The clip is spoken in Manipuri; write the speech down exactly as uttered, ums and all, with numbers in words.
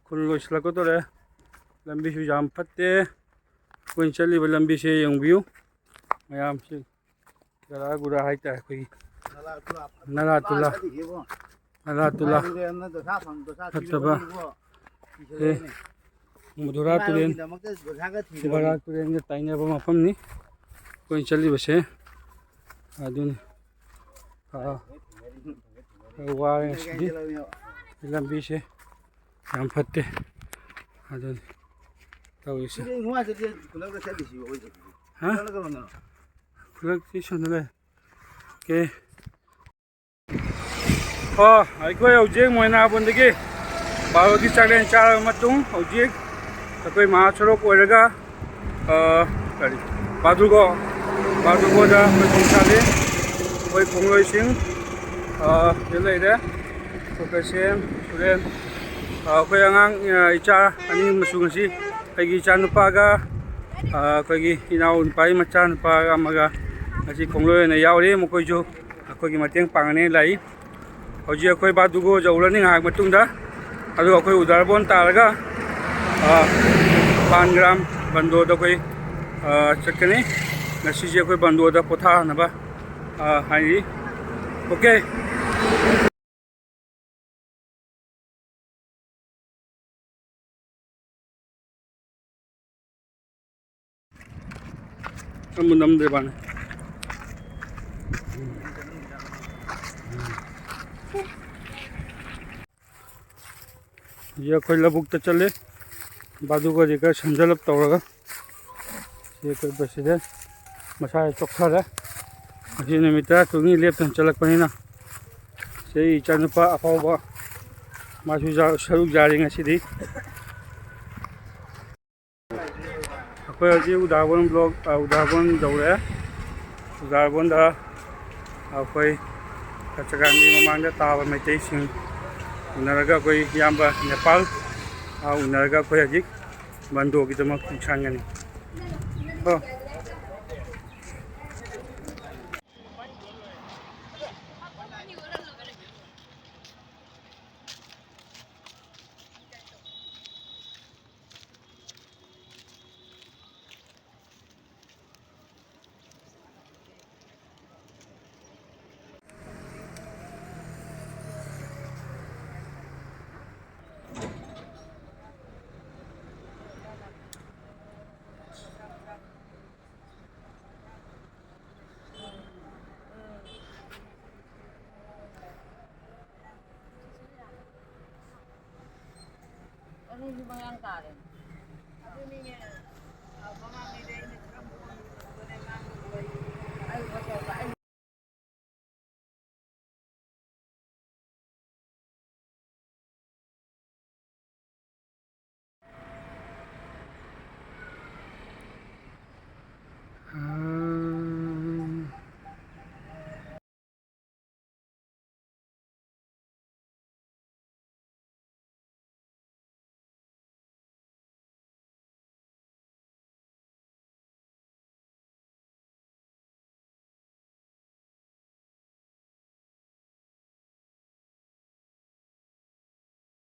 ꯈꯨꯜ ꯂꯣꯏꯁꯤꯜꯂꯛꯀꯗꯧꯔꯦ꯫ ꯂꯝꯕꯤꯁꯨ ꯌꯥꯝ ꯐꯠꯇꯦ꯫ ꯑꯩꯈꯣꯏꯅ ꯆꯠꯂꯤꯕ ꯂꯝꯕꯤꯁꯦ ꯌꯦꯡꯕꯤꯌꯨ꯫ ꯃꯌꯥꯝꯁꯦ ꯒꯔꯥ ꯒꯨꯔꯥ ꯍꯥꯏꯇꯥꯔꯦ ꯑꯩꯈꯣꯏꯒꯤ꯫ ꯅꯂꯥ ꯇꯨꯂꯥ, ꯅꯂꯥ ꯇꯨꯂꯥ ꯐꯠꯇꯕ꯫ ꯑꯦ, ꯃꯙꯨꯔꯥ ꯇꯨꯔꯦꯜ, ꯕꯔꯥꯛ ꯇꯨꯔꯦꯜꯒ ꯇꯥꯏꯅꯕ ꯃꯐꯝꯅꯤ ꯑꯩꯈꯣꯏꯅ ꯆꯠꯂꯤꯕꯁꯦ꯫ ꯑꯗꯨꯅꯤ꯫ ꯑꯥ, ꯈꯔ ꯋꯥꯔꯦ ꯉꯁꯤꯗꯤ꯫ ꯂꯝꯕꯤꯁꯦ ꯌꯥꯝ ꯐꯠꯇꯦ꯫ ꯑꯗꯨꯅꯤ ꯇꯧꯔꯤꯁꯦ꯫ ꯁꯤꯗꯤ ꯏꯉꯥ ꯆꯠꯂꯤ, ꯈꯨꯂꯛꯇ ꯆꯠꯂꯤꯁꯤ ꯑꯩꯈꯣꯏꯁꯦ꯫ ꯍꯥ? ꯈꯨꯂꯛꯇ ꯀꯩꯅꯣ? ꯈꯨꯂꯛꯇꯤ ꯁꯣꯝꯗ ꯂꯩ꯫ ꯑꯣꯀꯦ꯫ ꯑꯣ, ꯑꯩꯈꯣꯏ ꯍꯧꯖꯤꯛ ꯃꯣꯏꯅꯥꯕꯨꯟꯗꯒꯤ ꯕꯥꯔꯣꯒꯤ ꯆꯥꯛꯂꯦꯟ ꯆꯥꯔꯕ ꯃꯇꯨꯡ ꯍꯧꯖꯤꯛ ꯑꯩꯈꯣꯏ ꯃꯍꯥꯁꯣꯔꯣꯛ ꯑꯣꯏꯔꯒ, ꯑ, ꯀꯔꯤ, ꯕꯥꯗꯨꯒꯣ, ꯕꯥꯗꯨꯒꯣꯗ ꯑꯩꯈꯣꯏ ꯈꯣꯡ ꯁꯥꯜꯂꯤ꯫ ꯑꯩꯈꯣꯏ ꯈꯣꯡꯂꯣꯏꯁꯤꯡ, ꯑ, ꯁꯤꯗ ꯂꯩꯔꯦ꯫ ꯑꯩꯈꯣꯏ ꯁꯦꯝ, ꯁꯨꯔꯦꯟ, ꯑ, ꯑꯩꯈꯣꯏ ꯑꯉꯥꯡ, ꯑ, ꯏꯆꯥ ꯑꯅꯤ ꯑꯃꯁꯨ ꯉꯁꯤ ꯑꯩꯒꯤ ꯏꯆꯥꯅꯨꯄꯥꯒ, ꯑ, ꯑꯩꯈꯣꯏꯒꯤ ꯏꯅꯥꯎ ꯅꯨꯄꯥꯒꯤ ꯃꯆꯥꯅꯨꯄꯥꯒ ꯑꯃꯒ ꯉꯁꯤ ꯈꯣꯡꯂꯣꯏ ꯑꯣꯏꯅ ꯌꯥꯎꯔꯤ꯫ ꯃꯈꯣꯏꯁꯨ ꯑꯩꯈꯣꯏꯒꯤ ꯃꯇꯦꯡ ꯄꯥꯡꯒꯅꯤ ꯂꯥꯛꯏ꯫ ꯍꯧꯖꯤꯛ ꯑꯩꯈꯣꯏ ꯕꯥꯗꯨꯒꯣ ꯌꯧꯔꯅꯤ ꯉꯥꯏꯍꯥꯛ ꯃꯇꯨꯡꯗ, ꯑꯗꯨꯒ ꯑꯩꯈꯣꯏ ꯎꯗꯥꯔꯕꯣꯟ ꯇꯥꯔꯒ, ꯑ, ꯄꯥꯟꯒ꯭ꯔꯥꯝ ꯕꯟꯗꯣꯗ ꯑꯩꯈꯣꯏ, ꯑ, ꯆꯠꯀꯅꯤ꯫ ꯉꯁꯤꯁꯦ ꯑꯩꯈꯣꯏ ꯕꯟꯗꯣꯗ ꯄꯣꯊꯥꯅꯕ, ꯑ, ꯍꯥꯏꯔꯤ꯫ ꯑꯣꯀꯦ꯫ ꯅꯝꯕꯨ ꯅꯝꯗ꯭ꯔꯦ ꯕꯥꯅꯦ꯫ ꯍꯧꯖꯤꯛ ꯑꯩꯈꯣꯏ ꯂꯧꯕꯨꯛꯇ ꯆꯠꯂꯦ꯫ ꯕꯥꯗꯨꯒꯗꯤ ꯈꯔ ꯁꯝꯖꯜꯂꯞ ꯇꯧꯔꯒ꯫ ꯁꯤ ꯑꯩꯈꯣꯏ ꯄ꯭ꯔꯁꯤꯗꯦꯟ ꯃꯁꯥꯁꯦ ꯆꯣꯛꯊꯔꯦ꯫ ꯉꯁꯤ ꯅꯨꯃꯤꯠ ꯇꯔꯥ ꯇꯔꯨꯛꯅꯤ ꯂꯦꯞꯇꯅ ꯆꯠꯂꯛꯄꯅꯤꯅ꯫ ꯁꯤ ꯑꯩ ꯏꯆꯥꯅꯨꯄꯥ ꯑꯐꯥꯎꯕ ꯃꯥꯁꯨ ꯌꯥ-, ꯁꯔꯨꯛ ꯌꯥꯔꯤ ꯉꯁꯤꯗꯤ꯫ ꯑꯩꯈꯣꯏ ꯍꯧꯖꯤꯛ ꯎꯗꯥꯕꯣꯟ ꯕ꯭ꯂꯣꯛ, ꯑ, ꯎꯗꯥꯕꯣꯟ ꯌꯧꯔꯛꯑꯦ꯫ ꯎꯗꯥꯕꯣꯟꯗ ꯑꯩꯈꯣꯏ ꯀꯆꯥꯒꯥꯟꯒꯤ ꯃꯃꯥꯡꯗ ꯇꯥꯕ ꯃꯩꯇꯩꯁꯤꯡ ꯎꯅꯔꯒ ꯑꯩꯈꯣꯏ ꯏꯌꯥꯝꯕ ꯅꯦꯄꯥꯜ, ꯑ, ꯎꯅꯔꯒ ꯑꯩꯈꯣꯏ ꯍꯧꯖꯤꯛ ꯕꯟꯗꯣꯒꯤꯗꯃꯛ ꯄꯨꯡꯁꯥꯟꯒꯅꯤ꯫ ꯀꯣ꯫ ꯑꯩꯁꯨ ꯃꯌꯥꯡ ꯇꯥꯔꯦ꯫ ꯑꯗꯨꯅꯤꯅꯦ, ꯑ, ꯃꯃꯥꯡꯉꯩꯗ ꯑꯩꯅ